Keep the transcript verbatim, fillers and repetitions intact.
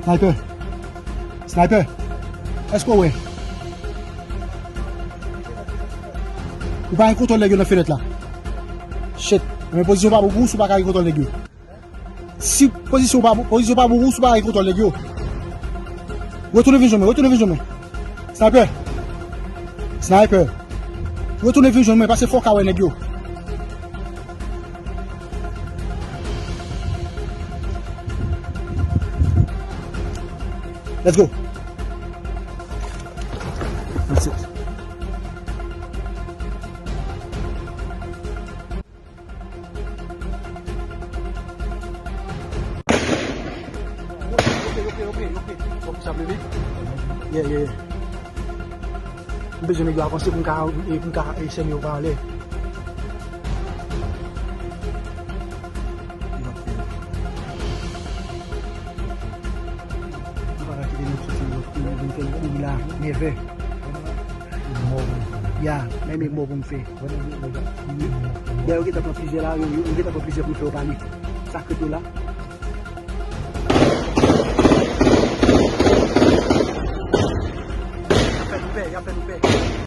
Sniper. Sniper. Èske w wè? Ou pa gen kontwòl nèg yo nan fenèt la. Shit. Men pozisyon pa bon pou ou si w pa ka gen kontwòl nèg yo. Si pozisyon pa bon, pozisyon pa bon pou ou si w pa ka gen kontwòl nèg yo. Retounen vin jwenn mwen, retounen vin jwenn mwen. Sniper. Sniper. Retounen vin jwenn mwen, paske fò w ka wè nèg yo. Let's go. That's it. Ok, ok, ok, ok. Fòk sa leve. Yeah, yeah, yeah. M bezwen nèg yo avanse pou m ka, e, pou m ka, e, sène yo pa anlè. M pa ka kite nèg soti yo, yo vin fè m kouri la, nève. Ya, menm e mò pou m fè. Dèyè yo gentan pran plizyè la, yo, yo, yo gentan pran plizyè pou yo fè yo pale. Sa k ret yo la. Y ap fè nou pè, y ap fè nou pè.